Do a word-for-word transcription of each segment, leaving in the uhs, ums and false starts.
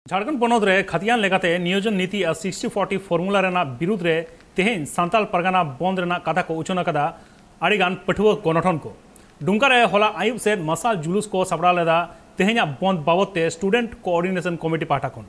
ᱡᱷᱟᱲᱠᱷᱚᱸᱰ ᱯᱚᱱᱚᱛ ᱨᱮ ᱠᱷᱟᱹᱛᱤᱭᱟᱱ ᱞᱮᱠᱟᱛᱮ ᱱᱤᱭᱳᱡᱚᱱ ᱱᱤᱛᱤ ᱟᱨ ᱥᱤᱠᱥᱴᱤ ᱯᱷᱚᱨᱴᱤ ᱯᱷᱚᱨᱢᱩᱞᱟ ᱨᱮᱱᱟᱜ ᱵᱤᱨᱩᱫᱽ ᱨᱮ ᱛᱮᱦᱮᱧ ᱥᱟᱱᱛᱟᱲ ᱯᱟᱨᱜᱟᱱᱟ ᱵᱚᱱᱫ ᱨᱮᱱᱟᱜ ᱠᱟᱛᱷᱟ ᱠᱚ ᱩᱪᱷᱟᱹᱱ ᱟᱠᱟᱫᱟ ᱟᱹᱰᱤᱜᱟᱱ ᱯᱟᱹᱴᱷᱩᱣᱟᱹ ᱜᱚᱱᱚᱴᱷᱚᱱ ᱠᱚ᱾ ᱰᱩᱢᱠᱟ ᱨᱮ ᱦᱚᱞᱟ ᱟᱹᱭᱩᱵ ᱥᱮᱫ ᱢᱟᱨᱥᱟᱞ ᱡᱩᱞᱩᱥ ᱠᱚ ᱥᱟᱯᱲᱟᱣ ᱞᱮᱫᱟ ᱛᱮᱦᱮᱧᱟᱜ ᱵᱚᱱᱫ ᱵᱟᱵᱚᱫ ᱛᱮ ᱥᱴᱩᱰᱮᱱᱴ ᱠᱳᱚᱨᱰᱤᱱᱮᱥᱚᱱ ᱠᱚᱢᱤᱴᱤ ᱯᱟᱦᱴᱟ ᱠᱷᱚᱱ᱾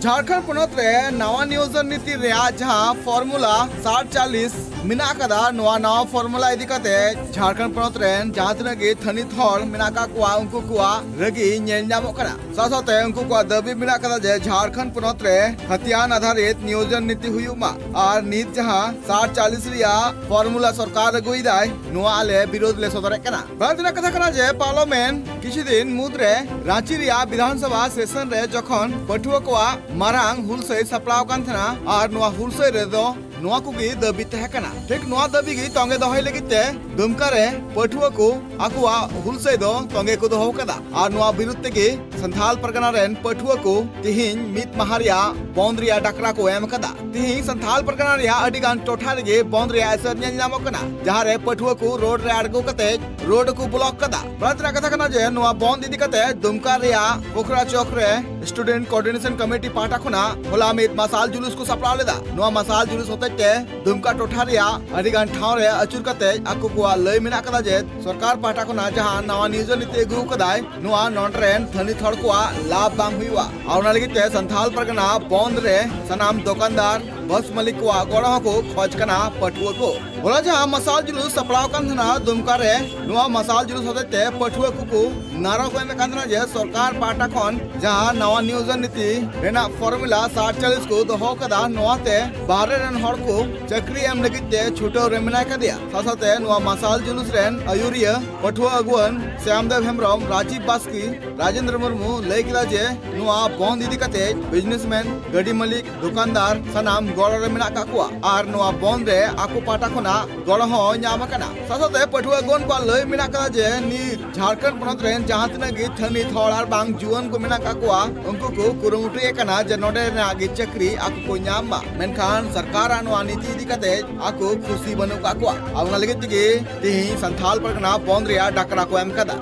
ᱡᱷᱟᱲᱠᱷᱚᱸᱰ ᱯᱚᱱᱚᱛ ᱨᱮ ᱱᱟᱣᱟ ᱱᱤᱭᱳᱡᱚᱱ ᱱᱤᱛᱤ ᱨᱮᱭᱟᱜ ᱡᱟᱦᱟᱸ ᱯᱷᱚᱨᱢᱩᱞᱟ ᱥᱟᱛ ᱪᱟᱞᱤᱥ ᱢᱮᱱᱟᱜ ᱟᱠᱟᱫᱟ, ᱱᱚᱣᱟ ᱱᱟᱣᱟ ᱯᱷᱚᱨᱢᱩᱞᱟ ᱤᱫᱤ ᱠᱟᱛᱮ ᱡᱷᱟᱲᱠᱷᱚᱸᱰ ᱯᱚᱱᱚᱛ ᱨᱮᱱ ᱡᱟᱦᱟᱸ ᱛᱤᱱᱟᱹᱜ ᱜᱮ ᱛᱷᱟᱹᱱᱤᱛ ᱦᱚᱲ ᱢᱮᱱᱟᱜ ᱟᱠᱟᱫ ᱠᱚᱣᱟ, ᱩᱱᱠᱩ ᱠᱚᱣᱟᱜ ᱨᱟᱹᱜᱤ ᱧᱮᱞ ᱧᱟᱢᱚᱜ ᱠᱟᱱᱟ᱾ ᱥᱟᱶ ᱥᱟᱶᱛᱮ ᱩᱱᱠᱩ ᱠᱚᱣᱟᱜ ᱫᱟᱹᱵᱤ ᱢᱮᱱᱟᱜ ᱟᱠᱟᱫᱟ ᱡᱮ ᱡᱷᱟᱲᱠᱷᱚᱸᱰ ᱯᱚᱱᱚᱛ ᱨᱮ ᱠᱷᱟᱹᱛᱤᱭᱟᱱ ᱟᱫᱷᱟᱨᱤᱛ ᱱᱤᱭᱳᱡᱚᱱ ᱱᱤᱛᱤ ᱦᱩᱭᱩᱜ ᱢᱟ ᱟᱨ ᱱᱤᱛ ᱡᱟᱦᱟᱸ ᱥᱟᱛ ᱪᱟᱞᱤᱥ ᱨᱮᱭᱟᱜ ᱯᱷᱚᱨᱢᱩᱞᱟ ᱥᱚᱨᱠᱟᱨ ᱟᱹᱜᱩᱭᱮᱫᱟᱭ, ᱱᱚᱣᱟ ᱟᱞᱮ ᱵᱤᱨᱳᱫᱷ ᱞᱮ ᱥᱚᱫᱚᱨᱮᱫ ᱠᱟᱱᱟ᱾ ᱵᱟᱲᱟᱭ ᱛᱮᱱᱟᱜ ᱠᱟᱛᱷᱟ ᱠᱟᱱᱟ ᱡᱮ ᱯᱟᱨᱞᱟᱢᱮᱱᱴ ᱠᱤᱪᱷᱩ ᱫᱤᱱ ᱢᱩᱫᱽᱨᱮ ᱨᱟᱸᱪᱤ ᱨᱮᱭᱟᱜ ᱵᱤᱫᱷᱟᱱ ᱥᱚᱵᱷᱟ ᱥᱮᱥᱚᱱ ᱨᱮ ᱡᱚᱠᱷᱚᱱ ᱯᱟᱹᱴᱷᱩᱣᱟᱹ ᱠᱚᱣᱟᱜ ᱢᱟᱨᱟᱝ ᱦᱩᱞᱥᱟᱹᱭ ᱥᱟᱯᱲᱟᱣ ᱟᱠᱟᱱ ᱛᱟᱦᱮᱱᱟ ᱟᱨ ᱱᱚᱣᱟ ᱦᱩᱞᱥᱟᱹᱭ ᱨᱮᱫᱚ ᱱᱚᱣᱟ ᱠᱚᱜᱮ ᱫᱟᱹᱵᱤ ᱛᱟᱦᱮᱸ ᱠᱟᱱᱟ᱾ ᱴᱷᱤᱠ ᱱᱚᱣᱟ ᱫᱟᱹᱵᱤ ᱜᱮ ᱛᱚᱸᱜᱮ ᱫᱚᱦᱚᱭ ᱞᱟᱹᱜᱤᱫ ᱛᱮ ᱫᱩᱢᱠᱟ ᱨᱮ ᱯᱟᱹᱴᱷᱩᱣᱟᱹ ᱠᱚ ᱟᱠᱚᱣᱟᱜ ᱦᱩᱞᱥᱟᱹᱭ ᱫᱚ ᱛᱚᱸᱜᱮ ᱠᱚ ᱫᱚᱦᱚ ᱟᱠᱟᱫᱟ ᱟᱨ ᱱᱚᱣᱟ ᱵᱤᱨᱩᱫᱽ ᱛᱮᱜᱮ ᱥᱟᱱᱛᱷᱟᱞ ᱯᱟᱨᱜᱟᱱᱟ ᱨᱮᱱ ᱯᱟᱹᱴᱷᱩᱣᱟᱹ ᱠᱚ ᱛᱤᱦᱤᱧ ᱢᱤᱫ ᱢᱟᱦᱟ ᱨᱮᱭᱟᱜ ᱵᱚᱱᱫ ᱨᱮᱭᱟᱜ ᱰᱟᱠᱨᱟ ᱠᱚ ᱮᱢ ᱟᱠᱟᱫᱟ᱾ ᱛᱤᱦᱤᱧ ᱥᱟᱱᱛᱷᱟᱞ ᱯᱟᱨᱜᱟᱱᱟ ᱨᱮᱭᱟᱜ ᱟᱹᱰᱤ ᱜᱟᱱ ᱴᱚᱴᱷᱟ ᱨᱮᱜᱮ ᱵᱚᱱᱫ ᱨᱮᱭᱟᱜ ᱮᱥᱮᱨ ᱧᱮᱞ ᱧᱟᱢᱚᱜ ᱠᱟᱱᱟ, ᱡᱟᱦᱟᱸ ᱨᱮ ᱯᱟᱹᱴᱷᱩᱣᱟᱹ ᱠᱚ ᱨᱳᱰ ᱨᱮ ᱟᱬᱜᱚ ᱠᱟᱛᱮ ᱨᱳᱰ ᱠᱚ ᱵᱞᱚᱠ ᱠᱟᱫᱟ᱾ ᱵᱟᱲᱟᱭ ᱛᱮᱱᱟᱜ ᱠᱟᱛᱷᱟ ᱠᱟᱱᱟ ᱡᱮ ᱱᱚᱣᱟ ᱵᱚᱱᱫ ᱤᱫᱤ ᱠᱟᱛᱮ ᱫᱩᱢᱠᱟ ᱨᱮᱭᱟᱜ ᱯᱳᱠᱷᱨᱟ ᱪᱚᱠ ᱨᱮ ᱥᱴᱩᱰᱮᱱᱴ ᱠᱳᱚᱨᱰᱤᱱᱮᱥᱚᱱ ᱠᱚᱢᱤᱴᱤ ᱯᱟᱦᱴᱟ ᱠᱷᱚᱱᱟᱜ ᱦᱚᱞᱟ ᱢᱤᱫ ᱢᱟᱥᱟᱞ ᱡᱩᱞᱩᱥ ᱠᱚ ᱥᱟᱯᱲᱟᱣ ᱞᱮᱫᱟ᱾ ᱱᱚᱣᱟ ᱢᱟᱥᱟᱞ ᱡᱩᱞᱩᱥ ᱦᱚᱛᱮᱡ ᱛᱮ ᱫᱩᱢᱠᱟ ᱴᱚᱴᱷᱟ ᱨᱮᱭᱟᱜ ᱟᱹᱰᱤ ᱜᱟᱱ ᱴᱷᱟᱶ ᱨᱮ ᱟᱹᱪᱩᱨ ᱠᱟᱛᱮ ᱟᱠᱚ ᱠᱚᱣᱟᱜ ᱞᱟᱹᱭ ᱢᱮᱱᱟᱜ ᱠᱟᱫᱟ ᱡᱮ ᱥᱚᱨᱠᱟᱨ ᱯᱟᱦᱴᱟ ᱠᱷᱚᱱᱟᱜ ᱡᱟᱦᱟᱸ ᱱᱟᱣᱟ ᱱᱤᱭᱳᱡᱚᱱ ᱱᱤᱛᱤ ᱟᱹᱜᱩ ᱠᱟᱫᱟᱭ, ᱱᱚᱣᱟ ᱱᱚᱰᱮ ᱨᱮᱱ ᱛᱷᱟᱹᱱᱤᱛ ᱦᱚᱲ ᱠᱚᱣᱟᱜ ᱞᱟᱵᱷ ᱵᱟᱝ ᱦᱩᱭᱩᱜᱼᱟ᱾ ᱟᱨ ᱚᱱᱟ ᱞᱟᱹᱜᱤᱫ ᱛᱮ ᱥᱟᱱᱛᱷᱟᱞ ᱯᱟᱨᱜᱟᱱᱟ ᱵᱚᱱᱫ ᱨᱮ ᱥᱟᱱᱟᱢ ᱫᱚᱠᱟᱱᱫᱟᱨ, ᱵᱟᱥ ᱢᱟᱹᱞᱤᱠ ᱠᱚᱣᱟᱜ ᱜᱚᱲᱚ ᱦᱚᱸᱠᱚ ᱠᱷᱚᱡᱽ ᱠᱟᱱᱟ ᱯᱟᱹᱴᱷᱩᱣᱟᱹ ᱠᱚ᱾ ᱦᱚᱞᱟ ᱡᱟᱦᱟᱸ ᱢᱟᱥᱟᱞ ᱡᱩᱞᱩᱥ ᱥᱟᱯᱲᱟᱣ ᱠᱟᱱ ᱛᱟᱦᱮᱱᱟ ᱫᱩᱢᱠᱟ ᱨᱮ, ᱱᱚᱣᱟ ᱢᱟᱥᱟᱞ ᱡᱩᱞᱩᱥ ᱦᱚᱛᱮᱡ ᱛᱮ ᱯᱟᱹᱴᱷᱩᱣᱟᱹ ᱠᱚᱠᱚ ᱱᱟᱨᱟ ᱠᱚ ᱮᱢᱮᱫ ᱠᱟᱱ ᱛᱟᱦᱮᱱᱟ ᱡᱮ ᱥᱚᱨᱠᱟᱨ ᱯᱟᱦᱴᱟ ᱠᱷᱚᱱ ᱡᱟᱦᱟᱸ ᱱᱟᱣᱟ ᱱᱤᱭᱳᱡᱚᱱ ᱱᱤᱛᱤ ᱨᱮᱱᱟᱜ ᱯᱷᱚᱨᱢᱩᱞᱟ ᱥᱟᱛ ᱪᱟᱞᱤᱥ ᱠᱚ ᱫᱚᱦᱚ ᱠᱟᱫᱟ, ᱱᱚᱣᱟᱛᱮ ᱵᱟᱦᱨᱮ ᱨᱮᱱ ᱦᱚᱲ ᱠᱚ ᱪᱟᱹᱠᱨᱤ ᱮᱢ ᱞᱟᱹᱜᱤᱫ ᱛᱮ ᱪᱷᱩᱴᱟᱹᱣ ᱨᱮ ᱢᱮᱱᱟᱭ ᱠᱟᱫᱮᱭᱟ᱾ ᱥᱟᱶ ᱥᱟᱶᱛᱮ ᱱᱚᱣᱟ ᱢᱟᱥᱟᱞ ᱡᱩᱞᱩᱥ ᱨᱮᱱ ᱟᱹᱭᱩᱨᱤᱭᱟᱹ ᱯᱟᱹᱴᱷᱩᱣᱟᱹ ᱟᱹᱜᱩᱣᱟᱹᱱ ᱥᱭᱟᱢᱫᱮᱵ ᱦᱮᱢᱵᱨᱚᱢ, ᱨᱟᱡᱤᱵ ᱵᱟᱥᱠᱮ, ᱨᱟᱡᱮᱱᱫᱨᱚ ᱢᱩᱨᱢᱩ ᱞᱟᱹᱭ ᱠᱮᱫᱟ ᱡᱮ ᱱᱚᱣᱟ ᱵᱚᱱᱫ ᱤᱫᱤ ᱠᱟᱛᱮ ᱵᱤᱡᱽᱱᱮᱥᱢᱮᱱ, ᱜᱟᱹᱰᱤ ᱢᱟᱹᱞᱤᱠ, ᱫᱚᱠᱟᱱᱫᱟᱨ ᱥᱟᱱᱟᱢ ᱜᱚᱲᱚ ᱨᱮ ᱢᱮᱱᱟᱜ ᱠᱟᱜ ᱠᱚᱣᱟ ᱟᱨ ᱱᱚᱣᱟ ᱵᱚᱱᱫ ᱨᱮ ᱟᱠᱚ ᱯᱟᱦᱴᱟ ᱠᱷᱚᱱᱟᱜ ᱜᱚᱲᱚ ᱦᱚᱸ ᱧᱟᱢ ᱟᱠᱟᱱᱟ᱾ ᱥᱟᱶᱛᱮ ᱯᱟᱹᱴᱷᱩᱣᱟᱹ ᱜᱚᱱ ᱠᱚᱣᱟᱜ ᱞᱟᱹᱭ ᱢᱮᱱᱟᱜ ᱠᱟᱫᱟ ᱡᱮ ᱱᱤᱛ ᱡᱷᱟᱲᱠᱷᱚᱸᱰ ᱯᱚᱱᱚᱛ ᱨᱮᱱ ᱡᱟᱦᱟᱸ ᱛᱤᱱᱟᱹᱜ ᱜᱮ ᱛᱷᱟᱹᱱᱤᱛ ᱦᱚᱲ ᱟᱨ ᱵᱟᱝ ᱡᱩᱣᱟᱹᱱ ᱠᱚ ᱢᱮᱱᱟᱜ ᱠᱟᱜ ᱠᱚᱣᱟ, ᱩᱱᱠᱩ ᱠᱚ ᱠᱩᱨᱩᱢᱩᱴᱩᱭᱮᱫ ᱠᱟᱱᱟ ᱡᱮ ᱱᱚᱰᱮ ᱨᱮᱱᱟᱜ ᱜᱮ ᱪᱟᱹᱠᱨᱤ ᱟᱠᱚ ᱠᱚ ᱧᱟᱢ ᱢᱟ᱾ ᱢᱮᱱᱠᱷᱟᱱ ᱥᱚᱨᱠᱟᱨᱟᱜ ᱱᱚᱣᱟ ᱱᱤᱛᱤ ᱤᱫᱤ ᱠᱟᱛᱮ ᱟᱠᱚ ᱠᱷᱩᱥᱤ ᱵᱟᱹᱱᱩᱜ ᱠᱟᱜ ᱠᱚᱣᱟ᱾ ᱟᱨ ᱚᱱᱟ ᱞᱟᱹᱜᱤᱫ ᱛᱮᱜᱮ ᱛᱮᱦᱮᱧ ᱥᱟᱱᱛᱷᱟᱞ ᱯᱟᱨᱜᱟᱱᱟ ᱵᱚᱱᱫ ᱨᱮᱭᱟᱜ ᱰᱟᱠᱨᱟ ᱠᱚ ᱮᱢ ᱠᱟᱫᱟ᱾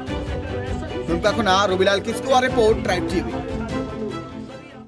ᱫᱩᱢᱠᱟ ᱠᱷᱚᱱᱟᱜ ᱨᱚᱵᱤᱞᱟᱞ ᱠᱤᱥᱠᱩᱣᱟᱜ ᱨᱤᱯᱳᱨᱴ, ᱴᱨᱟᱭᱤᱵᱽ ᱴᱤᱵᱷᱤ᱾